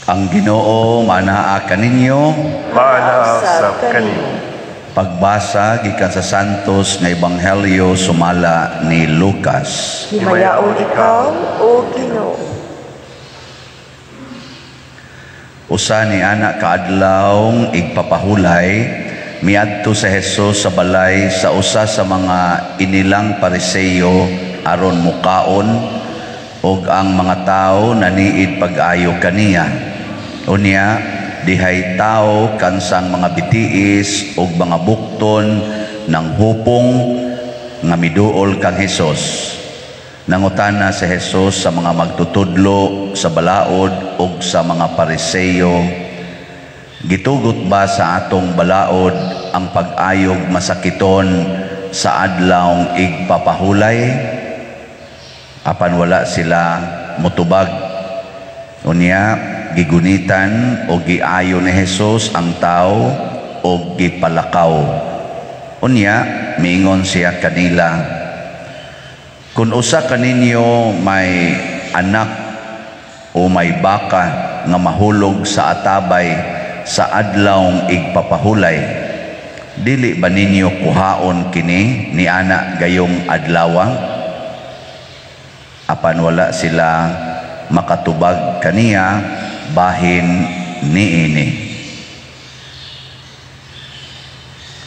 Ang Ginoo manaa kaninyo. Maanaa sab kanimo. Pagbasa gikan sa Santos nga Ebanghelyo sumala ni Lucas. Himayaon ikaw, O Ginoo. Usa ni ana kaadlawng igpapahulay, miadto sa Jesus sa balay sa usa sa mga inilang Pariseo aron mukaon, ug ang mga tawo naniid pag-ayo kaniya. Unya dihay tawo kansang mga bitiis ug mga bukton ng hupong nga miduol kang Hesus. Nangutana si Jesus sa mga magtutudlo sa balaod ug sa mga Pariseo, gitugot ba sa atong balaod ang pag-ayog masakiton sa adlawng igpapahulay? Apan wala sila mutubag. Unya gigunitan o giayo ni Jesus ang tao o gipalakaw. Unya miingon siya kanila, kung usa kaninyo may anak o may baka nga mahulog sa atabay sa adlawng igpapahulay, dili ba ninyo kuhaon kini ni ana gayong adlawa? Apan wala sila makatubag kaniya bahin niini.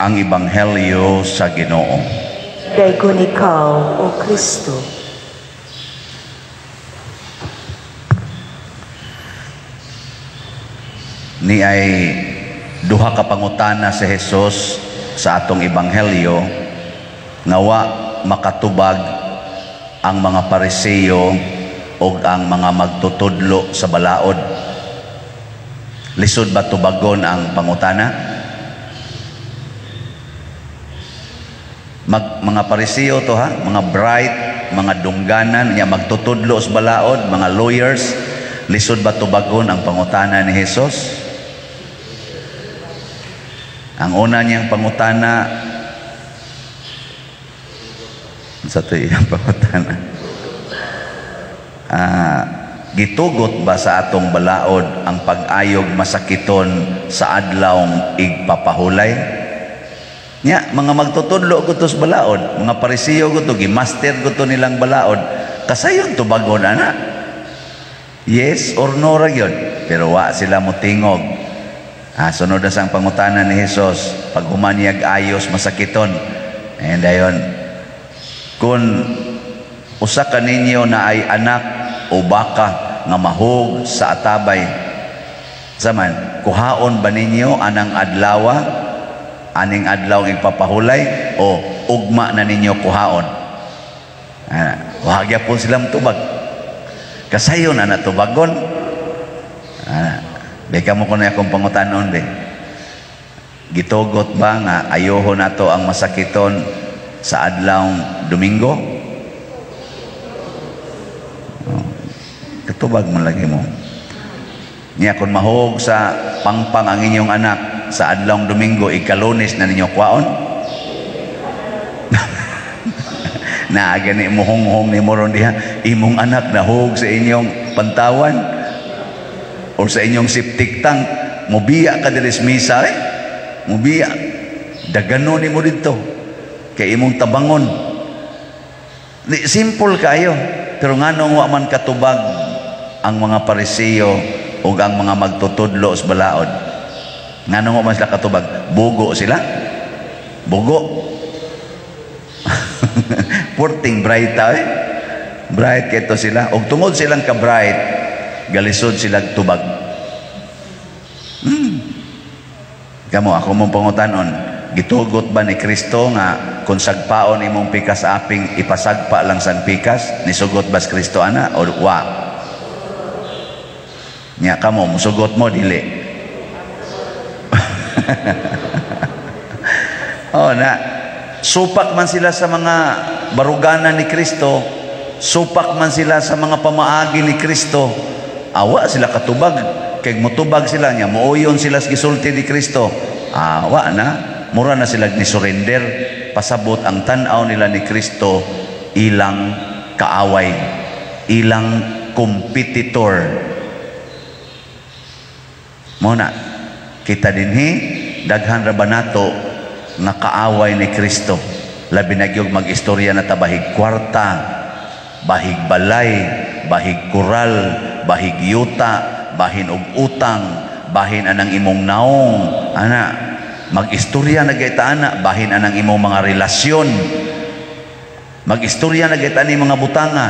Ang Ebanghelyo sa Ginoo. Daygon ikaw, O Kristo. Ni ay duha ka pangutana si Jesus sa atong Ebanghelyo nga wa makatubag ang mga Pariseo o ang mga magtutudlo sa balaod. Lisod ba tubagon ang pangutana? Mga Pariseo to ha, mga bright, mga dungganan, nya magtutudlo sa balaod, mga lawyers, lisod ba tubagon ang pangutana ni Jesus? Ang una niyang pangutana, sa ito iyang pangutana, gitugot ba sa atong balaod ang pag-ayog masakiton sa adlawng igpapahulay? Nya, mga magtutudlo ko to sa balaod, mga Pariseo ko to, gimaster ko to nilang balaod, kasayon tubagon ana? Yes or no ra gyud. Pero wa sila motingog. Sunod na sang pangutana ni Jesus, pag humaniyag ayos masakiton. And dayon, kung usa ka ninyo na ay anak o baka nga mahog sa atabay, zaman, kuhaon ba ninyo anang adlawa, aning adlaw igpapahulay, o ugma na ninyo kuhaon? Wa gyapon silang tubag. Kasayon na natubagon. Beka mo kuno akong pangutanon be. Gitugot ba nga ayoho nato ang masakiton sa adlawng Domingo? Oh, katubag man lagi mo. Niya kung mahog sa pangpang ang inyong anak sa adlawng Domingo, ikalunes na ninyo kwaon? Na gani mo honghong ni moron diha, imong anak nahog sa inyong pantawan or sa inyong septic tank, mobiya ka diri sa misa eh. Mobiya. Dagano nimo didto kay imong tabangon. Di, simple kayo, pero nganong wa man katubag ang mga Pariseo ug ang mga magtutudlo sa balaod? Nganong wa man sila katubag? Bugo sila? Bugo. Porting bright eh. Bright kito sila. Og tungod silang ka bright, galisod sila tubag. Kamo ako mong pangutanon, gitugot ba ni Kristo nga kung sagpaon imong pikas aping ipasagpa lang sang pikas, nisugot ba si Kristo ana o wa? Nya kamo musugot mo dili. Oh na, supak man sila sa mga baruganan ni Kristo, supak man sila sa mga pamaagi ni Kristo, awa sila katubag. Kay mutubag sila niya, muoyon sila sa gisulti ni Kristo, awa na, mura na sila ni surrender. Pasabot ang tan-aw nila ni Kristo ilang kaaway, ilang competitor. Mao na kita dinhi, daghan ra ba nato nga kaaway ni Kristo? Labi na gyud mag-istorya na ta bahig kwarta, bahig balay, bahig kural, bahig yuta, bahin og utang, bahin anang imong naong ana. Mag-istorya na gyud ta ana, bahin anang imong mga relasyon. Mag-istorya na gyud ta ni mga butanga,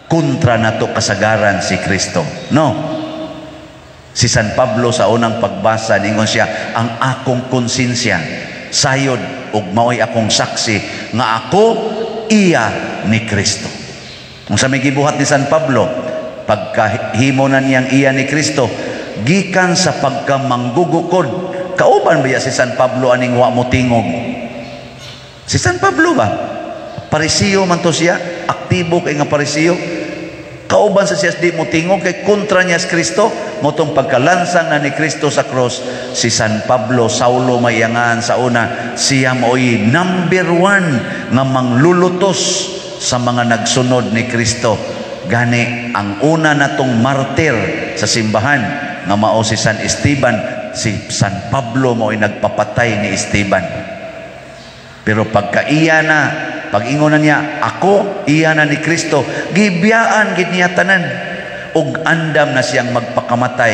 kontra nato kasagaran si Kristo, no? Si San Pablo, sa unang pagbasa, ningon siya, "Ang akong konsensya sayod ug maoy akong saksi nga ako iya ni Kristo." Kung sa may gibuhat ni San Pablo, pagkahimo na niyang iya ni Kristo, gikan sa pagkamanggugukod, kauban ba ya si San Pablo aning wa mo tingog? Si San Pablo ba? Parisiyo man to siya, aktibo kay nga parisiyo. Kauban sa siya di mo tingog kay kontra niya si Kristo, motong pagkalansang na ni Kristo sa cross, si San Pablo, Saulo mayangan sa una, siya mo'y number one nga manglulutos sa mga nagsunod ni Kristo. Gani, ang una natong martir sa simbahan nga mao si San Esteban, si San Pablo mo'y nagpapatay ni Esteban. Pero pagkaiya na, pag-ingon na niya, "Ako, iya na ni Kristo," gibiyaan gid niya tanan. Ug andam na siyang magpakamatay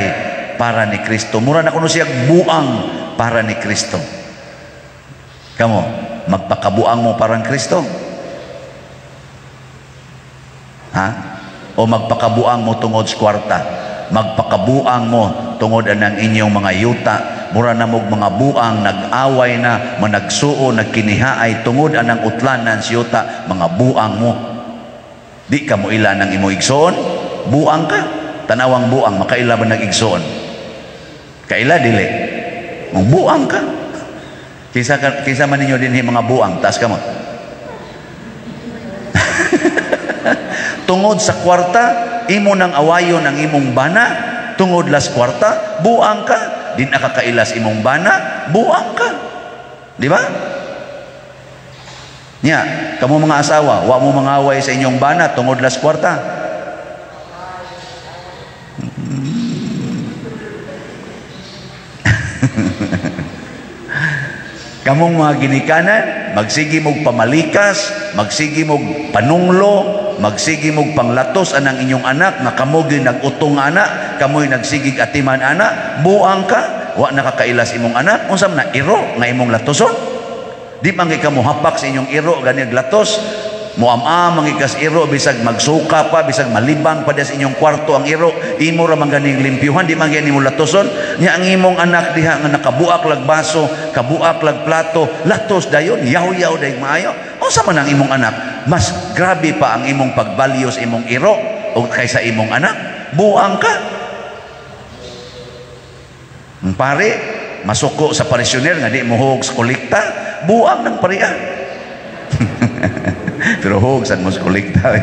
para ni Kristo. Mura na kuno siya buang para ni Kristo. Kamo, magpakabuang mo parang Kristo? Ha? O magpakabuang mo tungod sa kwarta? Magpakabuang mo tungod anang inyong mga yuta? Mura na mog mga buang, nag-away na, managsuo, nagkinihaay tungod anang utlanan sa yuta, mga buang mo. Di ka mo ila ng imong igsoon, buang ka. Tanawang buang, makaila ba nag igsoon? Kaila dili. Mong buang ka. Kisa man ninyo dinhi mga buang, taas ka mo. Tungod sa kwarta, imo nang awayon ang imong bana, tungod las kwarta, buang ka. Di nakakailas imong bana, buang ka. Di ba? Nya, kamo mga asawa, wa mo mangaway sa inyong bana tungod las kwarta. Kamong mga ginikanan, magsigi mog pamalikas, magsigi mog panunglo, magsigi mog panglatos anang inyong anak nga kamo gyud nag-utong anak, kamoy nagsigig atiman anak, buang ka, wa nakakailas imong anak, unsa man na iro nga imong latoson? Di man kay kamo hapak sa inyong iro gani latos, muam-am ang ikas iro bisag magsuka pa, bisag malibang pa sa inyong kwarto ang iro, imo ra man ganing limpyuhan, di man gani mo latoson. Nya ang imong anak diha nga nakabuak lag baso, kabuak lag plato, latos dayon, yaw-yaw dayong maayo. Unsa man ang imong anak? Mas grabe pa ang imong pagbalyo sa imong iro o kaysa imong anak. Buang ka. Ang pare, masuko sa parisyoner nga di mo hog sa kolekta, buang ng parian. Pero hog sa mo sa kolekta.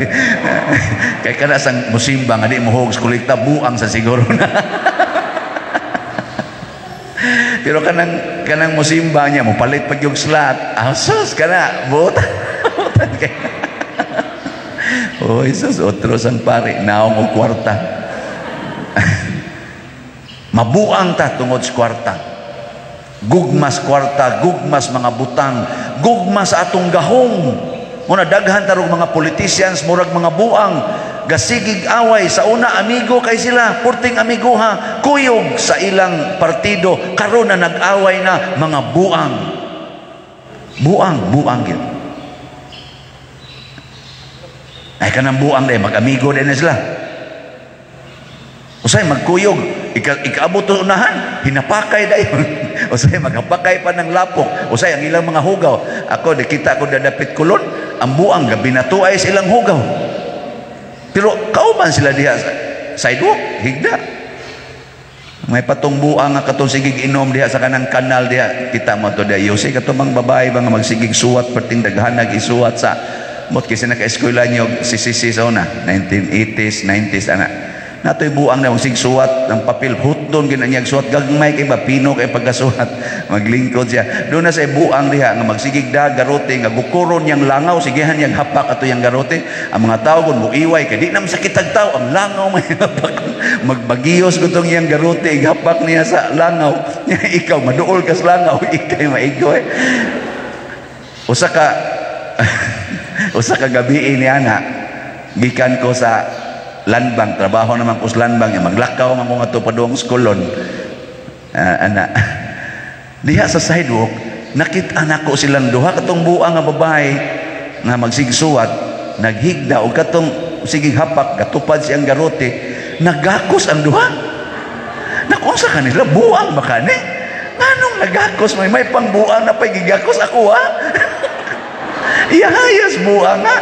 Kay kada sang musimba nga di mo hog sa kolekta, buang sa siguro na. Pero kanang musimba niya mo palit pag yung slot. Ah, sus kana, buta. Butan kay. Oh, sus, otro sang pare naong og kwarta. Mabuang ta tungod sa kwarta. Gugmas kwarta, gugmas mga butang, gugmas atong gahong. Muna daghan tarog mga politicians, murag mga buang, gasigig away sa una amigo kay sila, purting amigo ha, kuyog sa ilang partido, karon na nag-away na mga buang. Buang, buang gyud. Ay kanang buang day mag-amigo din na sila. Usay magkuyog, ikaabot to unahan, hinapakay dayon. Usay maghapakay pa ng lapok. Usay ang ilang mga hugaw. Ako di kita ko dadapit kulon, ang buang gabi na to ay sa ilang hugaw. Pero kauban sila diha sa sidewalk, higda. May patong buang nga katong sigig inom diha sa kanang kanal diha. Kita mo to diha. Yose katong mga babae ba nga magsigig suwat perting daghanag isuwat sa mot kasi naka-eskwela niyo si CCC sa una 1980s, 90s ana. Natoy buang na magsig suwat ng papel, hot Hinukdon gina niya suwat, gagmay kay ba, pino kay pagkasuwat. Maglingkod siya. Doon na sa buang diha nga magsigig da garote nga gukuron niyang langaw, sigihan niyang hapak ato yang garote. Ang mga tao kun muiway kay di na masakit ag tao, ang langaw may hapak. Magbagiyos gutong iyang garote, hapak niya sa langaw. Ikaw maduol kas langaw, ikay maigoy. Usa ka gabi ni ana, gikan ko sa landbang, trabaho naman ko sa landbang, maglakaw man ko ngadto padung skulon. Ana diha sa sidewalk, nakita nako silang duha, katong buang nga babae nga magsigsuwat, naghigda, og katong sigig hapak, gatupad siyang garote, nagakos ang duha. Naku, sa kanila, buang ba kani? Nganong nagakos? May pangbuang na pa'y gigakos ako, ha? Iyahayas buang nga.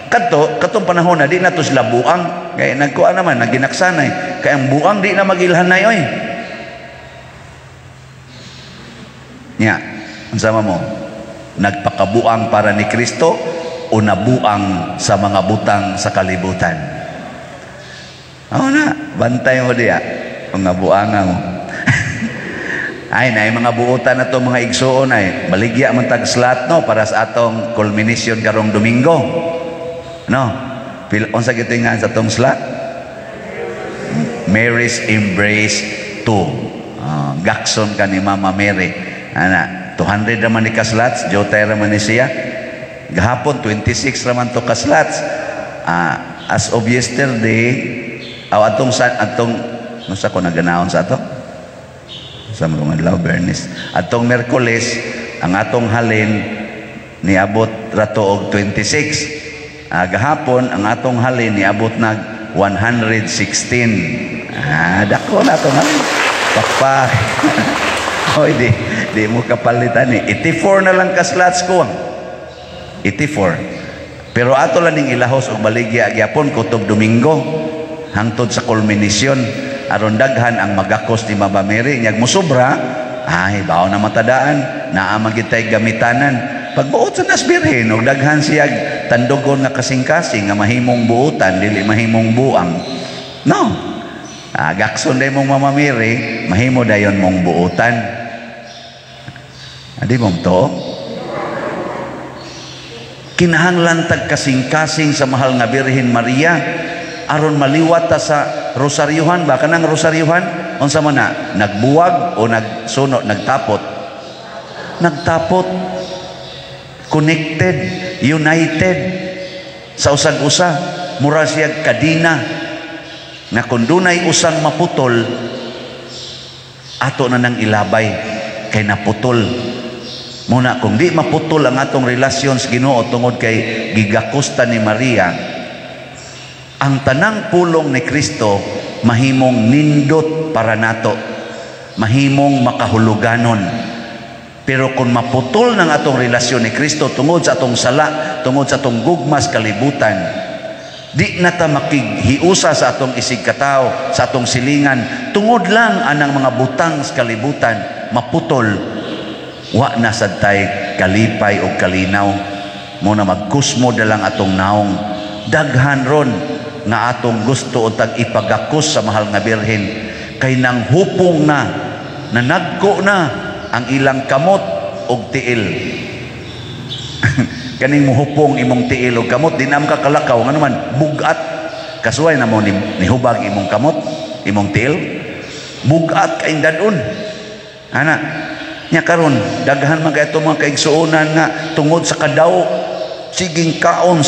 Kadto katong panahon na di na to sila buang kay nagkuan naman, naginaksanay kay ang buang di na magilhanay oy. Nya, unsa mo? Nagpakabuang para ni Kristo o nabuang sa mga butang sa kalibutan? Ako na, bantay mo diya mga buanga mo. Ay, na mga buutan na to mga igsuon ay baligya man tag slot, no, para sa atong culmination karong Domingo. No? Pil unsa gito nga sa atong slot? Mary's Embrace 2. Gakson ka ni Mama Mary. Ana, 200 raman ni ka slots, jotay raman ni siya. Gahapon 26 raman to ka slots. As of yesterday, aw atong sa atong nusa ko naganaon sa ato? Sa mga adlaw, Bernice. Atong Merkules, ang atong halin niabot rato og 26. Gahapon ang atong halin niabot nag 116. Dako na atong halin. Pakpak. Oy, di mo kapalitan ni. 84 na lang ka slots ko. 84. Pero ato lang ning ilahos og baligya gyapon kutob Domingo hangtod sa culmination aron daghan ang magakos ni Mama Mary. Nyag musobra, ay bawo na matadaan, naa man gid tay gamitanan. Pagbuot sa nasbirhin og daghan siya tandugon nga kasing-kasing nga mahimong buotan, dili mahimong buang. No. Gakson day mong Mama Mary, mahimo dayon mong buotan. Adi mong to? Kinahanglan tag kasing-kasing sa mahal nga Birhen Maria aron maliwat ta sa rosaryuhan ba, kanang rosaryuhan unsa man na, nagbuwag o nagsuno, nagtapot? Nagtapot, connected, united sa usag-usa, mura siya kadina na kung dunay usang maputol, ato na nang ilabay kay naputol. Muna kung di maputol ang atong relasyon sa Ginoo tungod kay gigakusta ni Maria, ang tanang pulong ni Kristo mahimong nindot para nato, mahimong makahuluganon. Pero kung maputol ng atong relasyon ni Kristo tungod sa atong sala, tungod sa atong gugmas kalibutan, di na ta makighiusa sa atong isig katao, sa atong silingan, tungod lang anang mga butang sa kalibutan, maputol, wa na sad tay kalipay o kalinaw. Muna magkusmo dalang atong naong. Daghan ron nga atong gusto o tag ipagakos sa mahal nga Birhen, kay nang hupong na, nanagko na ang ilang kamot og tiil. Kaning muhupong imong tiil og kamot, di na makakalakaw, ngano man bugat, kasuway na mo nihubag imong kamot, imong tiil, bugat kay dadon. Ana nya karon daghan man kay mga kaigsuonan nga tungod sa kadaw, siging kaon,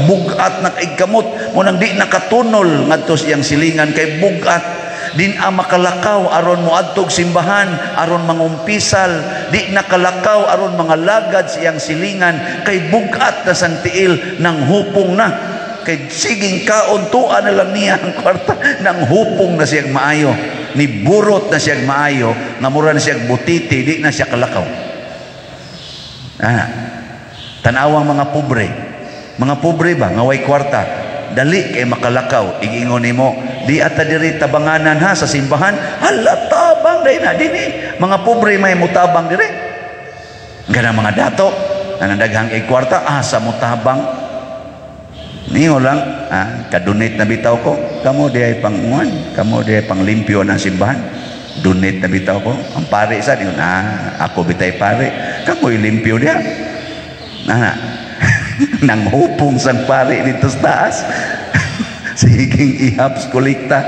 bugat na kay kamot, mo nang di nakatunol ngadto sa iyang silingan kay bugat. Din a makalakaw aron moadtog simbahan, aron mangumpisal, di nakalakaw aron mga lagad sa iyang silingan kay bugat na sang tiil, nang hupong na kay siging kaon, tuwa na lang niya ang kwarta, nang hupong na siyang maayo, ni burot na siyang maayo, nga mura na siyang butiti, di na siya kalakaw. Tanawang mga pobre ba nga way kwarta, dali kay makalakaw, igingon nimo, di ata diri tabanganan ha sa simbahan, hala tabang day na dinhi, mga pobre may mutabang diri. Ganang mga dato na nadaghang kay kwarta, asa mutabang. Ningo lang, kadonate na bitaw ko. Kamo diay pang uwan, kamo diay pang limpyo ng simbahan. Donate na bitaw ko. Ang pare sa ningon, ako bitay pare. Kamo limpyo diha. Ana. Nang hupong sang pare dito sa taas. Siging ihap kolekta.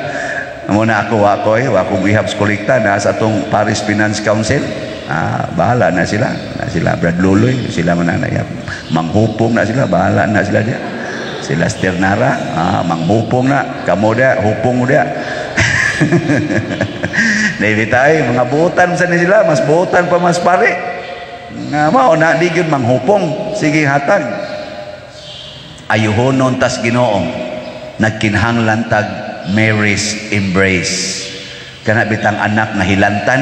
Amo na ako, ako eh, wa akong ihap kolekta na sa atong Parish Finance Council. Bahala na sila. Na sila Brad Luloy, sila man na ihap. Manghupong na sila, bahala na sila diya. Sila Sternara, manghupong na. Kamo diya, hupong mo diya. Naibitay, mga buutan sa ni sila, mas buutan pa mas pare. Nga mao na di gyud manghupong, sige hatag. Ayuhonon tas Ginoo, nagkinahanglan tag Mary's embrace. Kana bitang anak nga hilantan,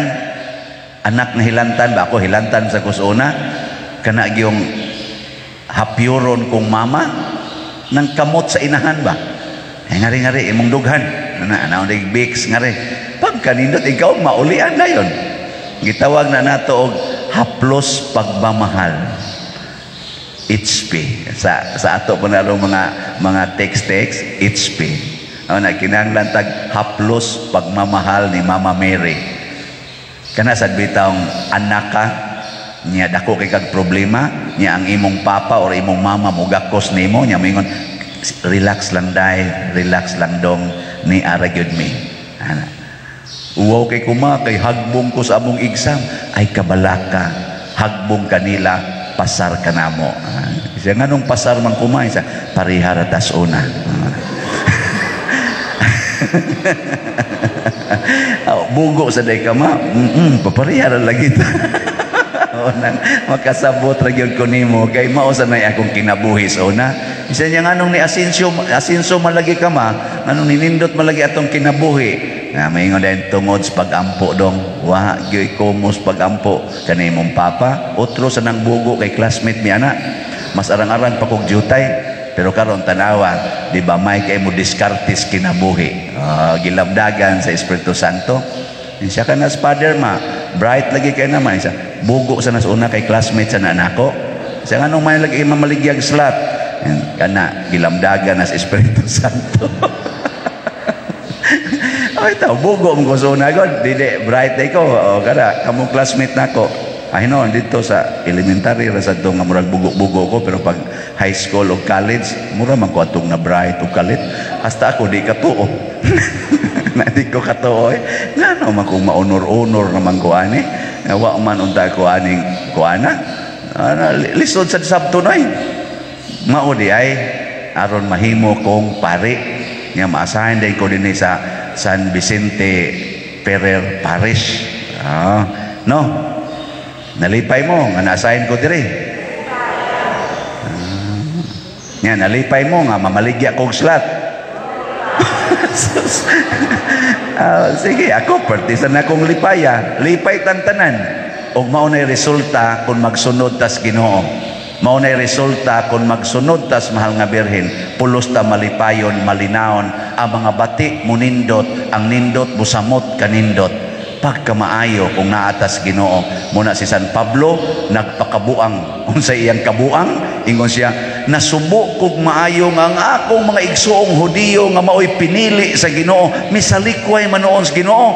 anak na hilantan ba ako hilantan sa kusuna, kana gyung hapyuron kong mama nang kamot sa inahan ba. Ay ngari-ngari imong dughan. Ana ana dig bix ngari. Pagkanindot ikaw maulian na yon. Gitawag na nato og haplos pagmamahal. HP sa ato po na mga text-text HP. O na kinahanglan tag haplos pagmamahal ni Mama Mary. Kana sad bitawng anak ka niya dako kay kag problema niya, ang imong papa or imong mama mugakos nimo niya, moingon, "Relax lang dai, relax lang dong, ni ara gyud mi." Ana, uwaw kay kuma kay hagbong ko sa among exam. Ay, kabalaka, hagbong kanila, pasar ka namo. Siya, nganong pasar man kumay? Sa parihara tas una. Oh, bugo sa day ka ma. Paparihara lagi ta. O, nang makasabot ra gyud ko nimo kay mao sa nay akong kinabuhi sa una. Isa niya, nganong ni Asenso Asenso malagi ka ma, nganong ninindot malagi atong kinabuhi? Nga maingon din, tungod sa pagampo dong, wa gyud komos pagampo kanimong papa, otro sa nang bugo kay classmate mi ana. Mas arang-arang pa kog jutay. Pero karon tanawa, di ba may kay mo diskartes kinabuhi. Gilamdagan sa Espiritu Santo. Siya ka na father ma, bright lagi kay naman siya. Bugo sa nas una kay classmate sa nako. Siya, nganong may lagi mamaligyag slot? Kana gilamdagan na sa Espiritu Santo. Ay, tao, bugo mo ko sa una god. Dili, bright day ko. O, kada, kamong classmate nako. Ay no, dito sa elementary ra sad nga murag bugo-bugo ko, pero pag high school o college mura man ko atong na bright o kalit. Hasta ako di katuo. Na di ko katuo eh. Ngano man kung maunor-unor naman ko ani. Wa man unta ko aning kuana. Ana, lisod sa sabto noy. Mao di ay aron mahimo kong pari nga maasahan din ko dinhi sa San Vicente Ferrer Parish. No. Nalipay mo nga na-assign ko diri. Nga nalipay mo nga mamaligya kog slot. Sige, ako pertisan na kong lipaya. Lipay tantanan. Og mao nay resulta kung magsunod tas Ginoo. Mao nay resulta kung magsunod tas mahal nga Birhen. Pulos ta malipayon, malinaon ang mga bati munindot, ang nindot busamot kanindot. Pagkamaayo kung naatas Ginoo. Muna si San Pablo nagpakabuang. Unsa iyang kabuang? Ingon siya, nasubo kog maayo nga ang akong mga igsuong Hudiyo nga maoy pinili sa Ginoo, misalikway manoon sa Ginoo.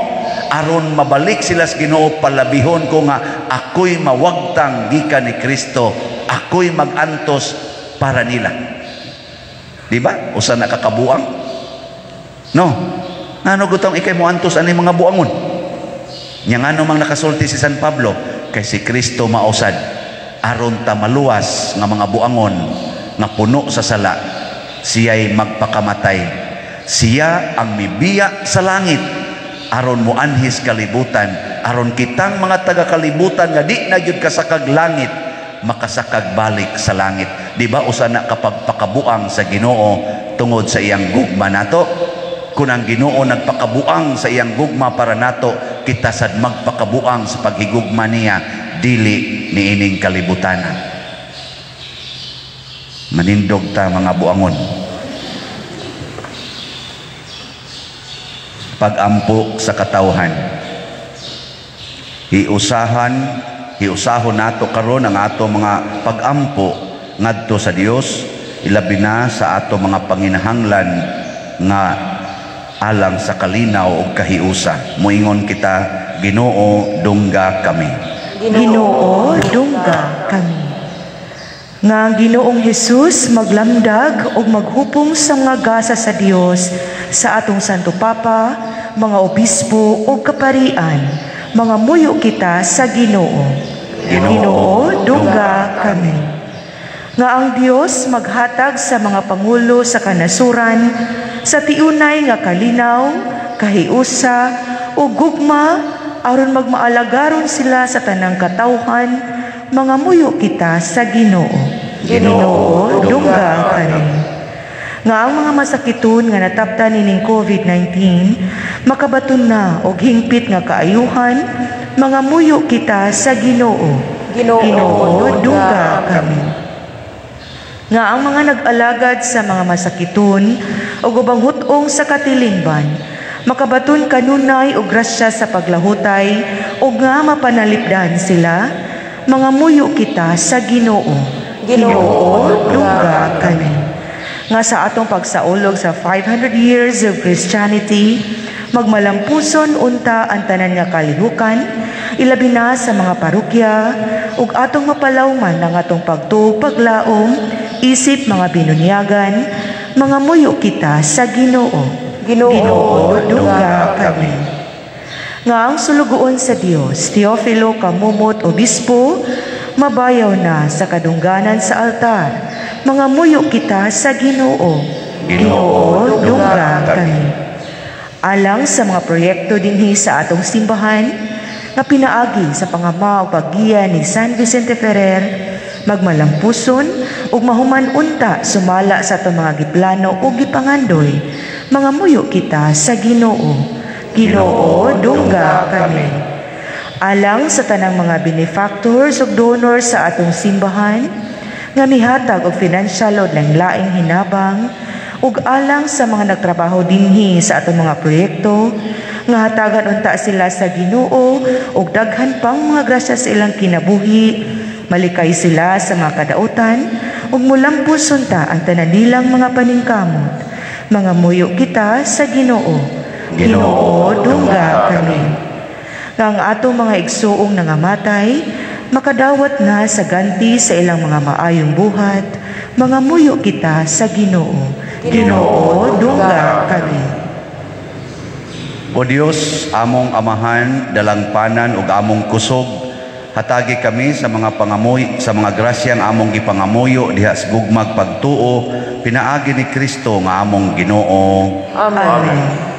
Aron mabalik sila sa Ginoo, palabihon ko nga ako'y mawagtang gikan ni Kristo, ako'y magantos para nila. Di ba? Usa na kakabuang? No. Ngano gutong ikay moantos ani mga buangon? Nya ngano mang nakasulti si San Pablo? Kay si Kristo mausad aron ta maluwas nga mga buangon nga puno sa sala, siya'y magpakamatay. Siya ang mibiya sa langit aron moanhis kalibutan, aron kitang mga taga-kalibutan nga di na gyud kasakag langit makasakag balik sa langit. Di ba usa na kapagpakabuang sa Ginoo tungod sa iyang gugma nato? Kung ang Ginoo nagpakabuang sa iyang gugma para nato, kita sad magpakabuang sa paghigugma niya dili niining kalibutan. Manindog ta mga buangon. Pagampo sa katawhan. Hiusahon nato karon ang ato mga pagampo ngadto sa Dios. ilabi na sa ato mga panginahanglan nga alang sa kalinaw ug kahiusa. Moingon kita, Ginoo, dungga kami. Ginoo, dungga kami. Nga ang Ginoong Hesus maglamdag ug maghupong sa mga gasa sa Dios sa atong Santo Papa, mga obispo ug kaparian, mga muyo kita sa Ginoo. Ginoo, dungga kami. Nga ang Dios maghatag sa mga pangulo sa kanasuran sa tiunay nga kalinaw, kahiusa ug gugma aron magmaalagaron sila sa tanang katawhan, mga muyo kita sa Ginoo. Ginoo, dungga kami. Nga ang mga masakiton nga nataptan nining COVID-19 makabaton na og hingpit nga kaayuhan, mga muyo kita sa Ginoo. Ginoo, dungga kami. Nga ang mga nag-alagad sa mga masakiton ug ubang hut-ong sa katilingban makabaton kanunay og grasya sa paglahutay ug nga mapanalipdan sila, mga muyo kita sa Ginoo. Ginoo, dungga kami. Nga sa atong pagsaulog sa 500 years of Christianity, magmalampuson unta ang tanan nga kalihukan, ilabi na sa mga parokya, ug atong mapalawman ang atong pagtuo paglaom, isip mga binunyagan, mga muyo kita sa Ginoo. Ginoo, dungga kami. Nga ang sulugoon sa Dios, Teofilo Camomot Obispo, mabayaw na sa kadungganan sa altar, mga muyo kita sa Ginoo. Ginoo, dungga kami. Alang sa mga proyekto dinhi sa atong simbahan, nga pinaagi sa pangama ug paggiya ni San Vicente Ferrer, magmalampuson ug mahuman unta sumala sa atong mga giplano ug gipangandoy, mga muyo kita sa Ginoo. Ginoo, dungga kami. Alang sa tanang mga benefactors ug donors sa atong simbahan, nga mihatag og financial o laing hinabang, ug alang sa mga nagtrabaho dinhi sa atong mga proyekto, nga hatagan unta sila sa Ginoo ug daghan pang mga grasya sa ilang kinabuhi, malikay sila sa mga kadautan ug mulampos unta ang tanan nilang mga paningkamot. Mga muyo kita sa Ginoo. Ginoo, dungga kami. Nga ang atong mga igsuong nangamatay, makadawat na sa ganti sa ilang mga maayong buhat, mga muyo kita sa Ginoo. Ginoo, dungga kami. O Dios, among Amahan, dalangpanan ug among kusog, hatagi kami sa mga pangamoy, sa mga grasyang among gipangamuyo diha sa gugmag pagtuo, pinaagi ni Kristo nga among Ginoo. Amen.